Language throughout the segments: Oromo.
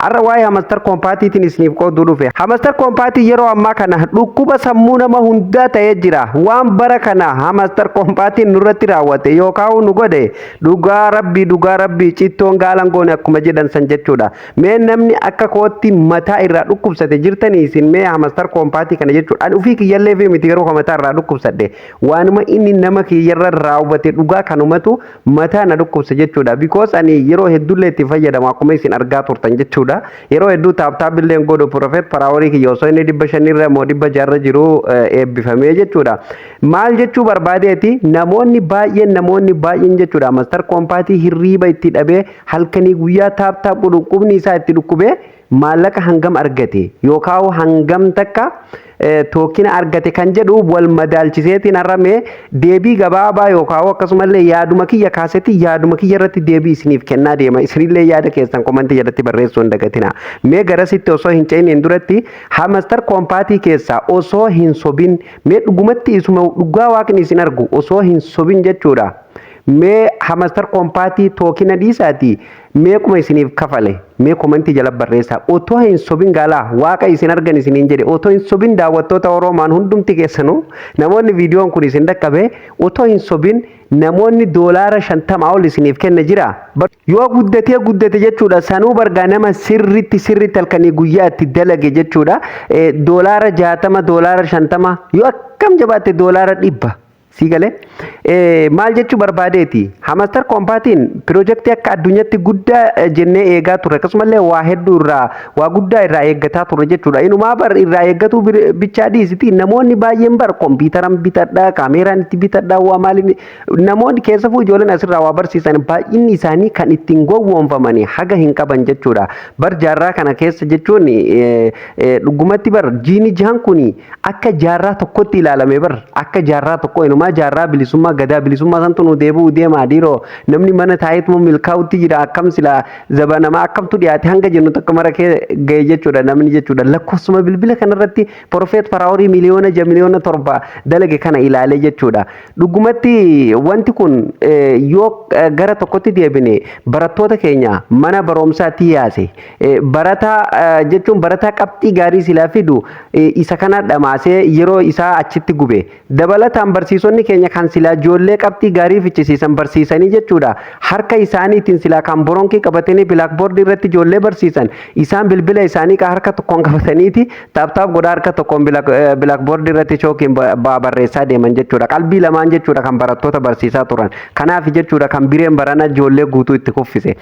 Har'a waa'ee Hamster Kombatiitiin isiniif qooduu dhufe. Hamster Kombatii yeroo ammaa kana dhukkuba sammuu nama hundaa ta'ee jira. Waan bara kana Hamster Kombatiin nurratti raawwate yookaan nu godhe, dhugaa Rabbii, dhugaa Rabbii, cittoon gaalan goone akkuma jedhan san jechuudha. Mee namni akka kootti mataa irraa dhukkubsate jirtanii isin? Mee Hamster Kombatii kana jechuudha. Ani ofii kiyyallee fi miti, garuu mataa irraa dhukkubsadhe. Waanuma inni nama kiyyarra raawwate dhugaa kanumatu mataa na dhukkubsa jechuudha. Because ani yeroo hedduullee itti fayyadamu, akkuma isin argaa turtan jechuudha. Yeroo hedduu tap tap illee godhu, profit per hourii kiyya osoo inni 500rra immoo 600rra jiru eebbifamee jechuudha. Maal jechuu barbaadeeti, namoonni baay'een jechuudha, Hamster Kombatii hirriiba itti dhabee halkanii guyyaa tap tap godhu, qubni isaa itti dhukkubee, maallaqa hangam argate yookaan hangam takka tokena argate kan jedhu wal madaalchiseetiin har'amee deebii gabaabaa yookaan akkasumallee yaaduma kiyya kaasetti, yaaduma kiyya irratti deebii isiniif kennaa deema. Isinillee yaada keessan commentii jalatti barreessuu hin dagatina. Mee garasitti osoo hin ce'iniin duratti, Hamster Kombatii keessaa osoo hin sobin, mee dhugumatti isuma dhugaa Waaqni isin argu, osoo hin sobin jechuudha. Mee Hamster Kombatii tokena dhiisaati, meequma isiniif kafale? Mee commentii jala barreessaa, otoo hin sobin. Gaalaa Waaqa isin argan isiniin jedhe, otoo hin sobin. Daawwattoota Oroomaan hundumti keessanuu, namoonni viidiyoon kun isin dhaqqabe, otoo hin sobin, namoonni $50 ol isiniif kenne jira? Yoo guddatee guddate jechuudha, sanuu bargaa nama sirritti sirritti halkanii guyyaa itti dalage jechuudha, $60, $50, yoo akkam jabaatte $100. Sii galee? Maal jechuu barbaadeeti? Hamster Kombatiin piroojeektii akka addunyaatti guddaa jennee eegaa turre, akkasumallee waa hedduu irraa, waa guddaa irraa eeggataa turre jechuudha. Inumaa bar irraa eeggatu bichaa dhiisiti, namoonni baay'een bar kompiitaran bitadhaa, kaameeraan itti bitadhaa, waa maaliin namoonni keessafuu ijoolleen asirraa waa barsiisan baay'inni isaanii kan ittiin gowwoomfamanii haga hin qaban jechuudha. Bar jaarraa kana keessa jechuun dhugumatti bar jiini jahan kuni akka jaarraa tokkotti ilaalame, bar akka jaarraa tokko, inumaa jaarraa bilisummaa, gadaa bilisummaa santu nu deebi'u deema. Dhiiroo, namni mana taa'eetuma milkaa'utti jira. Akkam sila zabanamaa akkamtu dhiyaate hanga jennu tokko mara kee ga'e jechuudha namni jechuudha. Lakkoofsuma bilbila kanarratti profit per hourii miliyoona 6, miliyoona 7 dalage kana ilaale jechuudha. Dhugumatti wanti kun yoo gara tokkotti deebine, barattoota keenya mana barumsaatti yaase, barataa jechuun barataa qabxii gaarii silaa fidu isa kana dhamaasee yeroo isaa achitti gube. Dabalataan barsiisonni keenya kan silaa ijoollee qabxii gaarii fichisiisan barsiisanii jechuudha, harka isaaniitiin silaa kan boronkii qabatanii blackboardii irratti ijoollee barsiisan, isaan bilbila isaanii harka tokkoon qabataniiti tap tap godhaa, harka tokkoon blackboardii irratti chookiin barreessaa deeman jechuudha. Qalbii lamaan jechuudha kan barattoota barsiisaa turan. Kanaaf jechuudha kan bireen barana ijoollee guutuu itti kuffise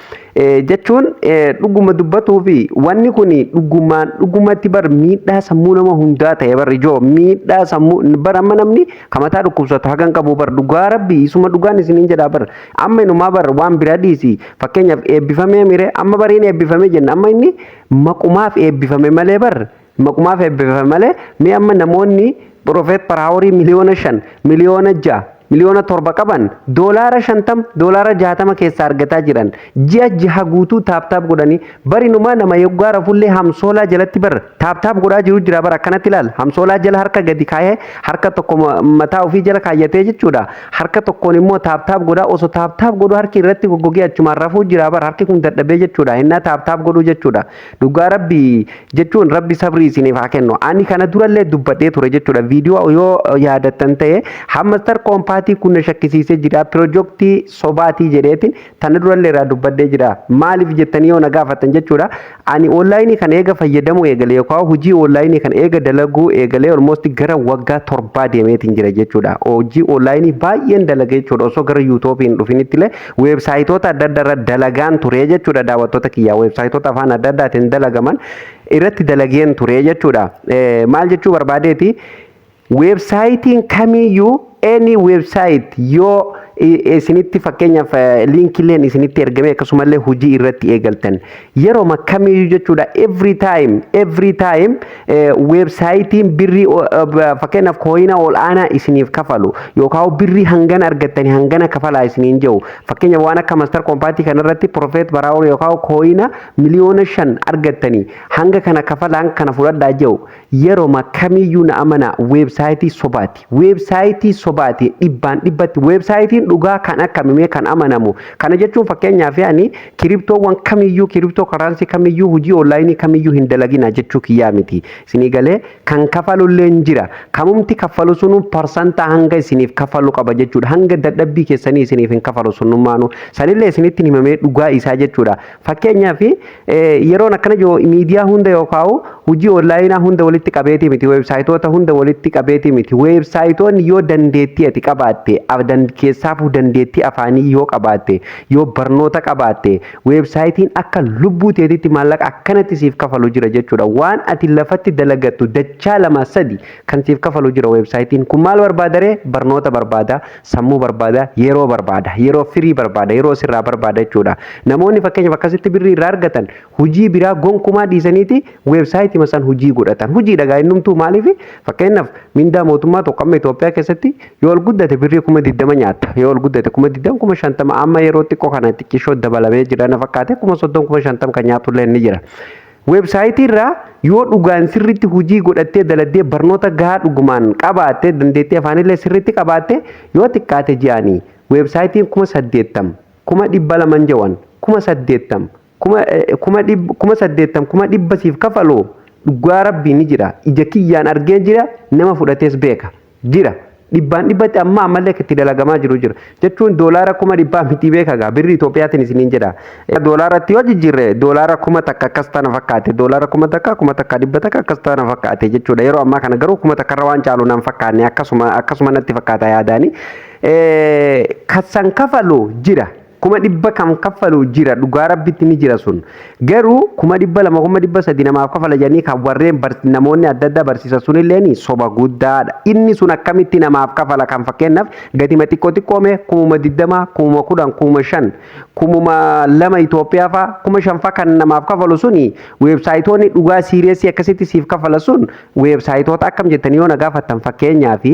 jechuun. Dhuguma dubbatuu fi wanni kun dhugumaan dhugumatti bar miidhaa sammuu nama hundaa ta'e. Bar ijoo miidhaa sammuu bar amma namni kamataa dhukkubsatu hagan qabu bar. Dhugaa Rabbi, isuma dhugaan isiniin jedhaa, bar amma inumaa bar waan biraa dhiisi, fakkeenyaaf eebbifamee mire, amma bariin eebbifame jenna, amma inni maqumaaf eebbifame malee, bar maqumaaf eebbifame malee. Mee amma namoonni profit per hourii miliyoona 5, miliyoona 6, miliyoona 7 qaban $50, $60 keessaa argataa jiran ji'a 6 guutuu tap tap godhanii. Barinumaa nama yoggaa rafullee hamsoolaa jalatti bar tap tap godhaa jiru jira. Bar akkanatti ilaal, hamsoolaa jala harka gadi kaayee, harka tokko mataa ofii jala kaayyatee jechuudha, harka tokkoon immoo tap tap godhaa, osoo tap tap godhu harki irratti goggogee achumaan rafuu jira. Bar harki kun dadhabee jechuudha innaa tap tap godhuu jechuudha. Dhugaa Rabbi jechuun, Rabbi sabrii isiniif haa kennu. Ani kana durallee dubbadhee ture jechuudha, viidiyoo yoo yaadattan ta'e, Hamster Kombatii kun na shakkisiisee jira, piroojeektii sobaatii jedheetiin tana durallee irraa dubbadhee jira. Maaliif jettanii yoo na gaafattan jechuudha, ani onlineii kana eega fayyadamuu eegale yookaan hojii onlineii kana eega dalaguu eegalee almost gara waggaa 7 deemeetiin jira jechuudha. Hojii onlineii baay'een dalagee jechuudha. Osoo gara YouTubeii hin dhufinitti illee websiteoota adda addaa irra dalagaan ture jechuudha. Daawwattoota kiyyaa, websiteoota afaan adda addaatiin dalagaman irratti dalageen ture jechuudha. Maal jechuu barbaadeeti, websiteiin kamiyyuu, any website, yoo isinitti fakkeenyaaf linkileen isinitti ergame, akkasumallee hojii irratti eegaltan, yeroo kamiyyuu jechuudha, every time, every time websiteiin birrii, fakkeenyaaf coina ol aanaa isiniif kafalu yookaan birrii hangana argattanii hangana kafalaa isiniin jiru, fakkeenyaaf waan akka Hamster Kombatii kanarratti profit per hour yookaan coina miliyoona 5 argattanii hanga kana kafalaa, hanga kana fudhadhaa jiru, yeroo kamiyyuu na amana, websiteii sobaati, websiteii sobaati dhibbaan dhibbatti. Websiteiin Dhugaa kan akkamimee kan amanamu kana jechuun, fakkeenyaaf ani cryptowwan kamiyyuu, crypto currency kamiyyuu, hojii onlineii kamiyyuu hin dalagina jechuu kiyyaa miti. Isinii galee? Kan kafalullee hin jira. Kamumti kaffalu sunu parsantaa hanga isiniif kafalu qaba jechuudha. Hanga dadhabbii keessanii isiniif hin kafalu sunummaanu. Sanillee isinitti himamee dhugaa isaa jechuudha. Fakkeenyaaf, yeroon akkana jiru miidiyaa hunda yookaan hojii onlineaa hunda walitti qabeetii miti, websiteoota hunda walitti qabeetii miti. Websiteoonni yoo dandeettii ati qabaatte, keessaafuu dandeettii afaanii yoo qabaatte, yoo barnoota qabaatte, websiteiin akka lubbuu teetitti maallaqa akkanatti siif kafalu jira jechuudha. Waan ati lafatti dalagattu dachaa lama sadi kan siif kafalu jira websiteiin kun. Maal barbaadaree? Barnoota barbaada, sammuu barbaada, yeroo barbaada, yeroo firii barbaada, yeroo sirraa barbaada jechuudha. Namoonni fakkeenyaaf akkasitti birrii irraa argatan hojii biraa gonkumaa dhiisaniiti websiteii san hojii godhatan. Hojii dhagaa innumtuu. Maaliif? Fakkeenyaaf, mindaa mootummaa tokko amma Itoophiyaa keessatti yoo ol guddate birrii 20,000 nyaatta. Yoo ol guddate 20,000, 50,000, amma yeroo xiqqoo kana xiqqishoo dabalamee jira na fakkaate, 30,000, 50,000 kan nyaatullee ni jira. Websiteii irraa yoo dhugaan sirriitti hojii godhattee daladdee, barnoota gahaa dhugumaan qabaatte, dandeettii afaanillee sirriitti qabaatte, yoo xiqqaate ji'anii websiteiin 80,000, 200,000 jawan, 80,000, 80,000, 100,000 siif kafalu dhugaa Rabbii ni jira. Ija kiyyaan argee jira, nama fudhatees beeka jira. Dhibbaan dhibbatti amma ammallee itti dalagamaa jiru jira jechuun doolaara 100,000 miti beeka gaa, birri Itoophiyaatiin isiniin jedha. Doolaaratti yoo jijjiirre doolaara 1000 akkas tana fakkaate, doolaara 1000, 1100 akkas tana fakkaate jechuudha. Yeroo ammaa kana garuu 1000rra waan caalu nan fakkaanne, akkasuma akkasuma natti fakkaata yaadaani. Kasan kafalu jira. 100,000 kan kaffalu jira, dhugaa Rabbitti ni jira. Sun garuu 200,000, 300,000 namaaf kafala jedhanii kan warreen namoonni adda addaa barsiisan sunilleen soba guddaadha. Inni sun akkamitti namaaf kafala? Kan fakkeenyaaf gatima xiqqoo xiqqoome 20,000, 10,000, 5,000, 2,000 Itoophiyaa fa'a, 5,000 fa'a kan namaaf kafalu suni, websiteoonni dhugaa seriousii akkasitti siif kafala sun websiteoota akkam jettanii yoo na gaafattan, fakkeenyaaf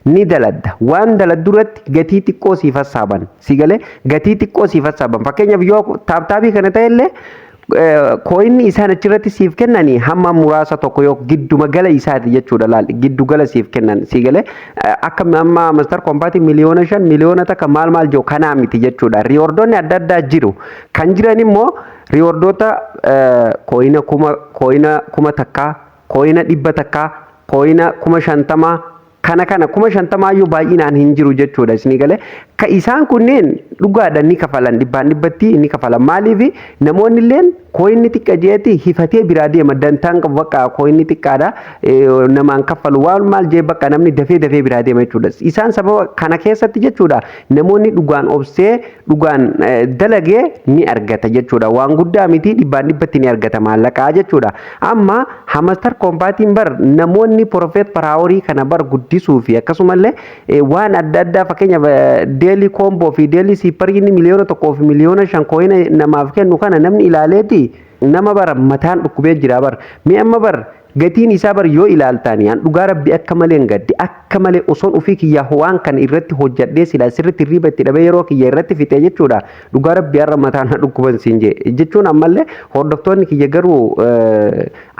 ni daladda, waan daladdu irratti gatii xiqqoo siif hassaaban. Si galee? Gatii xiqqoo siif hassaaban. Fakkeenyaaf, yoo TapTapii kana ta'ellee coinni isaan achirratti siif kennanii hamma muraasa tokko yoo gidduma gala isaati jechuudha. Laal, giddu gala siif kennan. Si galee? Akka amma Hamster Kombatii 5 miliyoona, 1 miliyoona maal maal jiru kanaa miti jechuudha. Rewardoonni adda addaa jiru. Kan jiran immoo rewardoota coina kuma, coina 1000, coina 100, coina 50,000 kana kana 50,000yyuu baay'inaan hin jiru jechuudha. Isinii galee? Ka isaan kunneen dhugaadhaan ni kafalan, dhibbaan dhibbatti ni kafalan. Maaliif? Namoonni illeen coinni xiqqa jeeti hifatee biraa deema. Dantaan qabu, bakka coinni xiqqaadha, namaan kaffalu, waan maal jee, bakka namni dafee dafee biraa deema jechuudha. Isaan sababa kana keessatti jechuudha, namoonni dhugaan obsee dhugaan dalagee ni argata jechuudha. Waan guddaa miti, dhibbaan dhibbatti ni argata maallaqaa jechuudha. Amma Hamster Kombatiin bar namoonni profit per hourii kana bar guddisuu fi akkasumallee waan adda addaa, fakkeenyaaf daily combo fi daily superii inni 1 miliyoona fi 5 miliyoona coina namaaf kennu kana namni ilaaleeti nama bara mataan dhukkubee jira bar. Mi'a amma bar gatiin isaa bar yoo ilaaltani, an dhugaa Rabbi akka malee hin gaddi, akka malee. Osoon ofii kiyyaa waan kana irratti hojjadhee sila sirriitti hirriba itti dhabee yeroo kiyya irratti fixee jechuudha. Dhugaa Rabbi har'a mataan na dhukkuban siin jee jechuun. Ammallee hordoftoonni kiyya garuu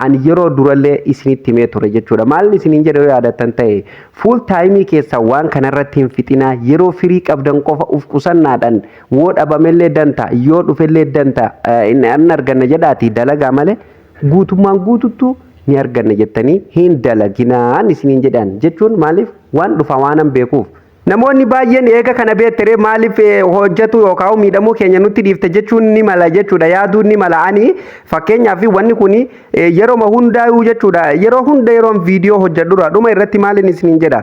ani yeroo durallee isinitti himee ture jechuudha. Maal isiniin jedhe yoo yaadattan ta'e, full timeii keessa waan kanarratti hin fixinaa, yeroo firii qabdan qofa uf qusannaadhaan woo dhabamellee danta, yoo dhufellee danta, inni arganna jedhaati dalagaa malee guutummaan guututtu ni arganna jettanii hin dalaginaan isiniin jedhan jechuun. Maaliif? Waan dhufa waanan beekuuf. Namoonni baay'een eega kana beektere maaliif hojjetu yookaan miidhamuu keenya nutti dhiifte jechuun ni mala jechuudha, yaaduun ni mala. Ani fakkeenyaaf wanni kun yeroo hundaa'uu jechuudha, yeroo hunda yeroon viidiyoo hojjedhudha dhuma irratti maaliin isiniin jedha?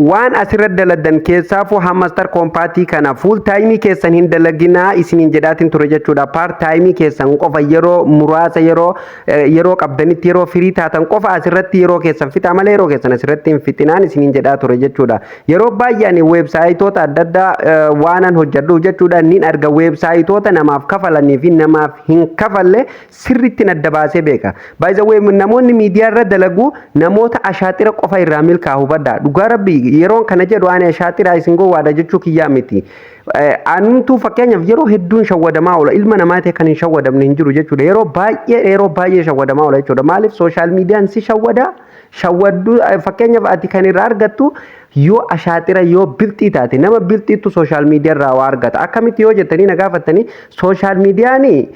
Waan asirra daladdan keessaafuu Hamster Kombatii kana full timeii keessan hin dalaginaa isiniin jedhaatiin ture jechuudha. Part timeii keessan qofa, yeroo muraasa, yeroo qabdanitti, yeroo firii taatan qofa asirratti yeroo keessan fixaa malee yeroo keessan asirratti hin fixinaan isiniin jedhaa ture jechuudha. Yeroo baay'ee ani websiteoota adda addaa waanan hojjedhuuf jechuudha, nin arga. Websiteoota namaaf kafalanii fi namaaf hin kafalle sirriitti adda baasee beeka. By the way, namoonni miidiyaa irra dalagu namoota ashaaxira qofa irraa milkaa'u hubadhaa. Dhugaa Rabbi, yeroon kana jedhu ani ashaaxira isin gowwaadha jechuu kiyyaa miti. Anumtuu fakkeenyaaf yeroo hedduun shawwadamaa oola. Ilma namaa ta'e kan hin shawwadamne hin jiru jechuudha. Yeroo baay'ee, yeroo baay'ee shawwadamaa oola jechuudha. Maaliif social mediaan si shawwada? Shawwadduu fakkeenyaaf ati kan irraa argattu yoo ashaaxira, yoo bilxii taate, nama bilxiittu social media irraa waa argata. Akkamitti yoo jettanii na gaafattanii, social mediaanii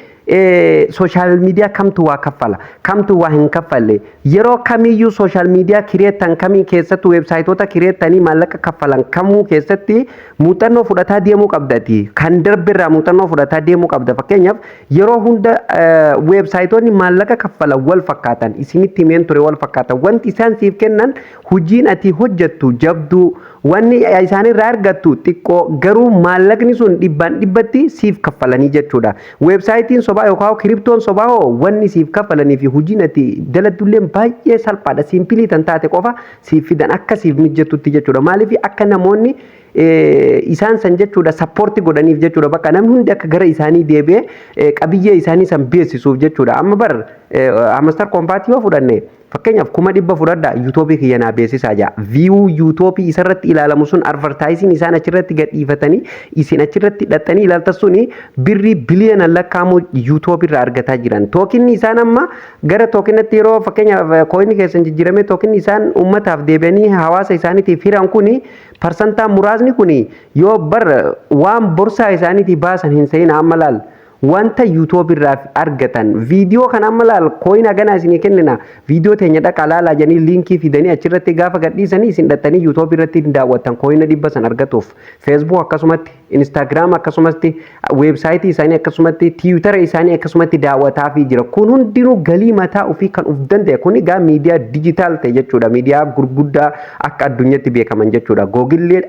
social media kamtu waa kaffala, kamtu waa hin kaffalle? Yeroo kamiyyuu social media kireettan kamii keessatti, websiteoota kireettanii maallaqa kaffalan kamuu keessatti muuxannoo fudhataa deemuu qabdati. Kan darbirraa muuxannoo fudhataa deemuu qabda. Fakkeenyaaf yeroo hunda websiteoonni maallaqa kaffalan wal fakkaatan, isinitti himeen ture, wal fakkaatan. Wanti isaan siif kennan, hojiin ati hojjettu jabduu, wanni isaanirraa argattu xiqqoo, garuu maallaqni sun dhibbaan dhibbatti siif kaffalanii jechuudha. Websiteiin sobaa yookaan cryptoon sobaa hoo, wanni siif kaffalanii fi hojiin ati daladdullee baay'ee salphaadha. Simple tan taate qofa siif fidan, akka siif mijjattutti jechuudha. Maaliif? Akka namoonni isaan san jechuudha support godhaniif jechuudha. Bakka namni hundi akka gara isaanii deebi'ee qabiyyee isaanii san beeksisuuf jechuudha. Amma bar Hamster Kombat yoo fudhanne, fakkeenyaaf 100,000 fudhadhaa, YouTubeii kiyya naa beeksisaa jaa. View YouTubeii isarratti ilaalamu sun, advertising isaan achirratti gadhiifatanii isin achirratti hidhattanii ilaaltan suni, birrii biliyoonaan lakkaa'amu YouTubeii irraa argataa jiran. Tokenni isaan amma gara tokenatti yeroo fakkeenyaaf coinni keessan jijjiiramee, tokenni isaan uummataaf deebi'anii hawaasa isaaniitiif hiran kuni, parsantaan muraasni kuni, yoo bar waan borsaa isaaniitii baasan hin se'in. Amma laal, wanta YouTube irraa argatan, viidiyoo kana amma laal, coin haganaa isinii kennina, viidiyoo teenya dhaqaa laalaa jedhanii linkii fidanii achirratti gaafa gadhiisanii, isin dhattanii YouTube irratti daawwattan coina 100 san argatuuf. Facebook akkasumatti, Instagram akkasumatti, websiteii isaanii akkasumatti, Twittera isaanii akkasumatti daawwataafii jira. Kun hundinuu galii mataa ofii kan uf danda'e. Kun egaa miidiyaa digital ta'e jechuudha, miidiyaa gurguddaa akka addunyaatti beekaman jechuudha. Google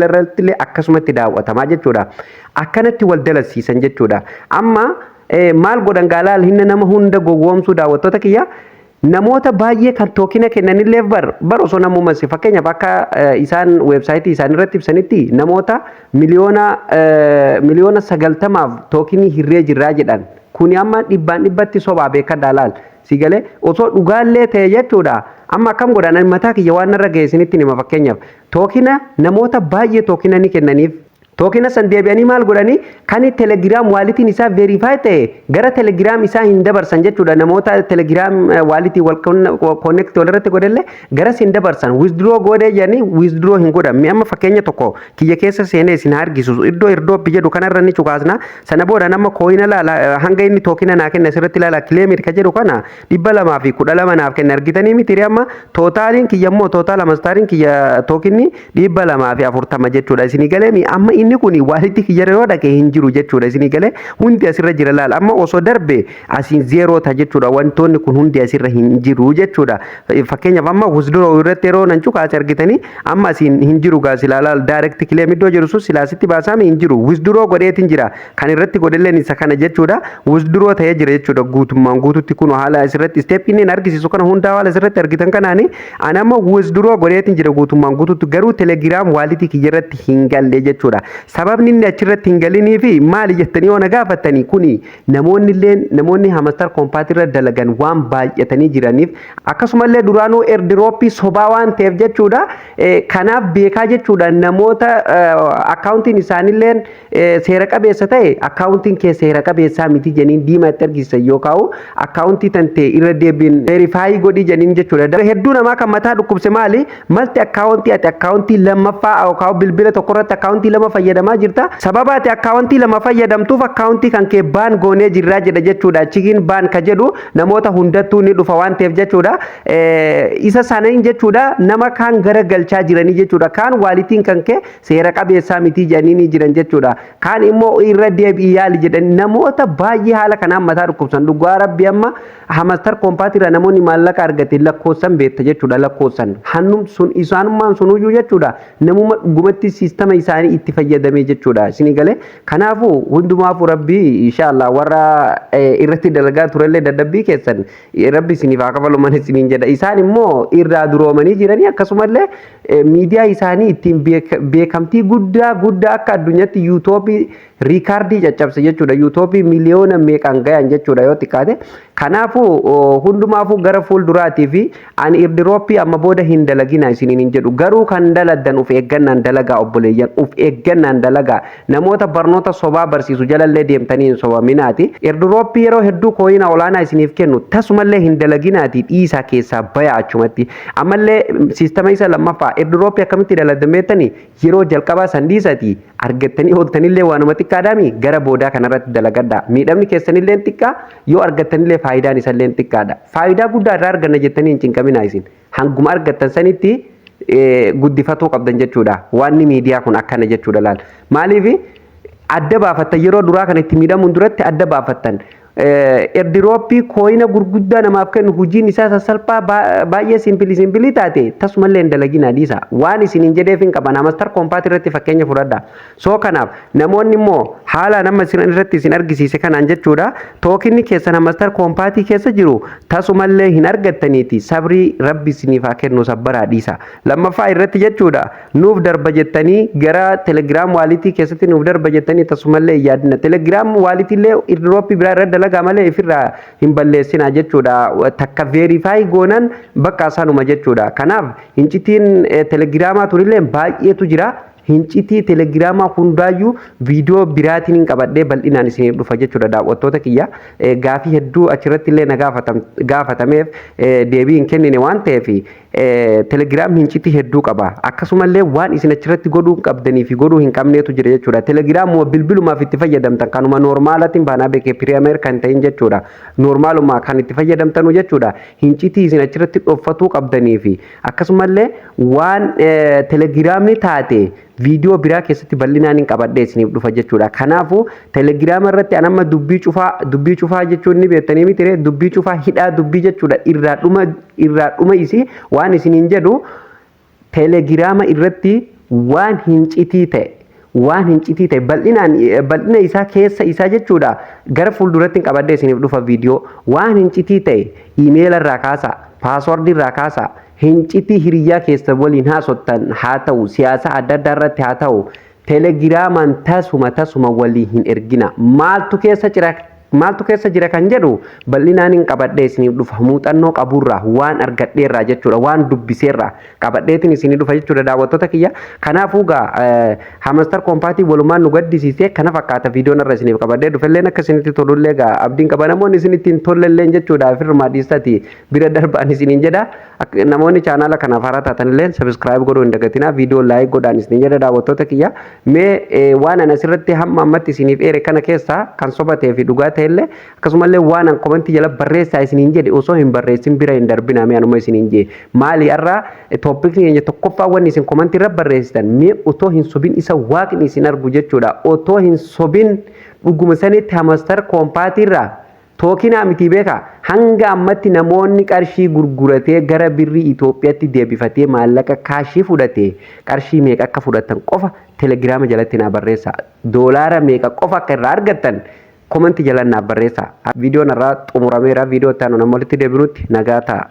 irratti illee akkasumatti daawwatamaa jechuudha. Akkanatti wal dalasiisan jechuudha. Amma maal godhan gaalaal hinna nama hunda gowwoomsuu? Daawwattoota kiyya, namoota baay'ee kan tokena kennanillee bar osoo namuma si fakkeenyaaf akka isaan websiteii isaanii irratti ibsanitti, namoota 90,000,000 tokenii hirree jirraa jedhan. Kuni amma dhibbaan dhibbatti sobaa, beekadhaa. Laal, si galee, osoo dhugaallee ta'e jechuudha. Amma akkam godhan? Mataa kiyya waan narra ga'e isinitti hima. Fakkeenyaaf tokena namoota baay'ee tokena ni kennaniif. Tokena san deebi'anii maal godhanii? Kan Telegram walletiin isaa verify ta'e gara Telegram isaa hin dabarsan jechuudha. Namoota Telegram walletii wal connect walirratti godhellee garas hin dabarsan. Withdraw godhee jedhanii withdraw hin godhan. Mi amma fakkeenya tokko kiyya keessa seenee isin argisiisu. Iddoo airdrop jedhu kanarra ni cuqaasna. Sana booda nama coina laala, hanga inni tokena naa kenne asirratti ilaala. Claim ka jedhu kana 212 naaf kenne, argitanii miti? Amma totaliin kiyya immoo, total Hamsteriin kiyya tokenni 240 jechuudha. Isinii galee? Amma inni kun walletii kiyya yoo dhaqe hin jiru jechuudha. Isinii galee? Hundi asirra jira. Laala, amma osoo darbe asiin zero ta'a jechuudha. Wantoonni kun hundi asirra hin jiru jechuudha. Fakkeenyaaf amma withdraw irratti yeroo nan cuqaase, argitanii, amma asiin hin jiru. Gaa silaa direct claim iddoo jiru sun silaasitti baasaame hin jiru. Withdraw godheetiin jira. Kan irratti godhelleen isa kana jechuudha. Withdraw ta'ee jira jechuudha guutummaan guututti. Kun haala asirratti step inni argisiisu kana hundaa haala asirratti argitan kanaani ani amma withdraw godheetiin jira guutummaan guututti, garuu Telegram walletii kiyya irratti hin galle jechuudha. Sababni inni achirratti hin galinii fi maali jettanii yoo na gaafattanii, kuni namoonni illee, namoonni Hamster Kombat irra dalagan waan baay'atanii jiraniif, akkasumallee duraanuu airdropii sobaa waan ta'eef jechuudha. Kanaaf beekaa jechuudha, namoota accountiin isaaniillee seera qabeessa ta'e, accountiin kee seera qabeessaa miti jedhanii diimaa itti argisiisan, yookaan accountii tantee irra deebiin verify godhii jedhaniin jechuudha. Hedduu namaa kan mataa dhukkubse maali? Malti accountii ati accountii lammaffaa yookaan bilbila tokko irratti accountii lama fayyadamaa jirta. Sababa ati accountii lama fayyadamtuuf accountii kan kee ban goonee jirraa jedha jechuudha. Chikiin ban ka jedhu namoota hundattuu ni dhufa waan ta'eef jechuudha. Isa sanaan jechuudha nama kaan gara galchaa jiranii jechuudha. Kaan walletiin kan kee seera qabeessaa miti jedhanii ni jiran jechuudha. Kaan immoo irra deebi'i yaali jedhanii namoota baay'ee haala kanaan mataa dhukkubsan. Dhugaa rabbi, amma Hamster Kombat irraa namoonni maallaqa argate lakkoofsan beekta jechuudha, lakkoofsan. Hannum sun isaanummaan sunuyyuu jechuudha namuma dhugumatti systema isaanii itti fayyadame jechuudha. Isinii galee? Kanaafuu hundumaafuu rabbi inshaallah warra irratti dalagaa turellee dadhabbii keessan rabbi isiniif haa kafalu mana isiniin jedha. Isaan immoo irraa duroomanii jiranii, akkasumallee miidiyaa isaanii ittiin beekamtii guddaa guddaa akka addunyaatti YouTubeii Riikaardii caccabse jechuudha. YouTubeii miliyoona meeqaan gayan jechuudha yoo xiqqaate. Kanaafuu hundumaafuu gara fuulduraatii fi ani airdropii amma booda hin dalagina isiniin hin jedhu. Garuu kan daladdan uf eeggannaan dalagaa, obboleeyyan, uf eeggannaan dalagaa. Namoota barnoota sobaa barsiisu jalallee deemtanii hin sobaminaati. Airdropii yeroo hedduu coina olaanaa isiniif kennu tasumallee hin dalaginaati, dhiisaa, keessaa baya achumatti. Ammallee siistama isa lammaffaa airdropii akkamitti daladan beektanii? Yeroo jalqabaa san dhiisati, argattanii ooltanillee waanuma xiqqaadhaami, gara boodaa kanarratti dalagadha. Miidhamni keessanillee xiqqaa, yoo argattanillee faayidaan isallee xiqqaadha. Faayidaa guddaa irraa arganna jettanii hin cinqaminaa. Isin hanguma argattan sanitti guddifatuu qabdan jechuudha. Waanni miidiyaa kun akkana jechuudha laal. Maaliif adda baafattan? Yeroo duraa kan itti miidhamuun duratti adda baafattan. Airdropii coina gurguddaa namaaf kennu, hojiin isaa sassalphaa, baay'ee simple simple taate tasumallee hin dalaginaa, dhiisa. Waan isin hin jedheef hin qaban. Hamster Kombat irratti fakkeenya fudhadha. So kanaaf namoonni immoo haala nama isin irratti isin argisiise kanaan jechuudha, tokenni keessan Hamster Kombatii keessa jiru tasumallee hin argattaniiti, sabrii rabbi isiniif haa kennu, sabbaraa, dhiisa. Lammaffaa irratti jechuudha, nuuf darba jettanii gara Telegram walletii keessatti nuuf darba jettanii tasumallee hin yaadina. Telegram walletii illee airdropii biraa irra dalagaa malee ifirraa hin balleessinaa jechuudha. Takka verify goonan bakka sanuma jechuudha. Kanaaf hincitiin Telegramaa tunillee baay'eetu jira. Hincitii Telegramaa hundaayyuu viidiyoo biraatiin hin qabadhee bal'inaan isiniif dhufa jechuudha, daawwattoota kiyya. Gaafii hedduu achirratti illee na gaafatameef deebii hin kennine waan ta'eef, Telegram hincitii hedduu qaba. Akkasumallee waan isin achirratti godhuu qabdanii fi godhuu hin qabneetu jira jechuudha. Telegramuma bilbilumaaf itti fayyadamtan, kanuma normalatiin baanaa beekee premier kan ta'in jechuudha. Normaluma kan itti fayyadamtanu jechuudha. Hincitii isin achirratti dhoffatuu qabdanii fi akkasumallee waan Telegramni taate viidiyoo biraa keessatti bal'inaan hin qabadhee isiniif dhufa jechuudha. Kanaafuu Telegrama irratti an amma dubbii cufaa, dubbii cufaa jechuun ni beektanii miti, dubbii cufaa, hidhaa dubbii jechuudha. Irraa dhuma isii waan isiniin jedhu, Telegrama irratti waan hincitii ta'e bal'inaan, bal'ina isaa, keessa isaa jechuudha, gara fuulduratti hin qabadhee isiniif dhufa viidiyoo. Waan hincitii ta'e emaila irraa kaasa, passwordii irraa kaasa, hincitii hiriyyaa keessa waliin haasottan haa ta'u, siyaasa adda addaa irratti haa ta'u, Telegramaan tasuma tasuma walii hin ergina. Maaltu keessa jira, maaltu keessa jira kan jedhu bal'inaan hin qabadhee isiniif dhufa. Muuxannoo qaburraa, waan argadheerraa jechuudha, waan dubbiseerraa qabadheetiin isinii dhufa jechuudha, daawwattoota kiyya. Kanaafuu gaa Hamster Kombatii walumaan nu gaddisiisee kana fakkaata. Viidiyoon irra isiniif qabadhee dhufelleen akka isinitti tolullee gaa abdiin qaba. Namoonni isinitti hin tollelleen jechuudha, firmaa dhiistati bira darbaan isiniin jedha. Namoonni chaanaala kanaaf haaraa taatanillee subscribe godhuu hin dagatinaa, viidiyoo like godhaan isiniin jedha, daawwattoota kiyya. Mee waan ana asirratti hamma ammatti isiniif eere kana keessaa kan sobatee fi dhugaa ta'ellee, akkasumallee waan an commentii jala barreessaa isiniin jedhe osoo hin barreessin bira hin darbinaa. Mee anuma isiniin jee maali har'a topicni keenya tokkoffaa? Wanni isin commentii irra barreessitan, mee otoo hin sobin, isa waaqni isin argu jechuudha, otoo hin sobin, dhuguma sanitti Hamster Kombatii irraa tokenaa miti beeka, hanga ammatti namoonni qarshii gurguratee gara birrii Itoophiyaatti deebifatee maallaqa cashii fudhate qarshii meeqa akka fudhatan qofa Telegrama jalatti naa barreessa. Doolaara meeqa qofa akka irraa argattan commentii jala naaf barreessa. Viidiyoon irraa xumurameera. Viidiyoo itti aanu nama walitti deebinutti nagaa ta'a.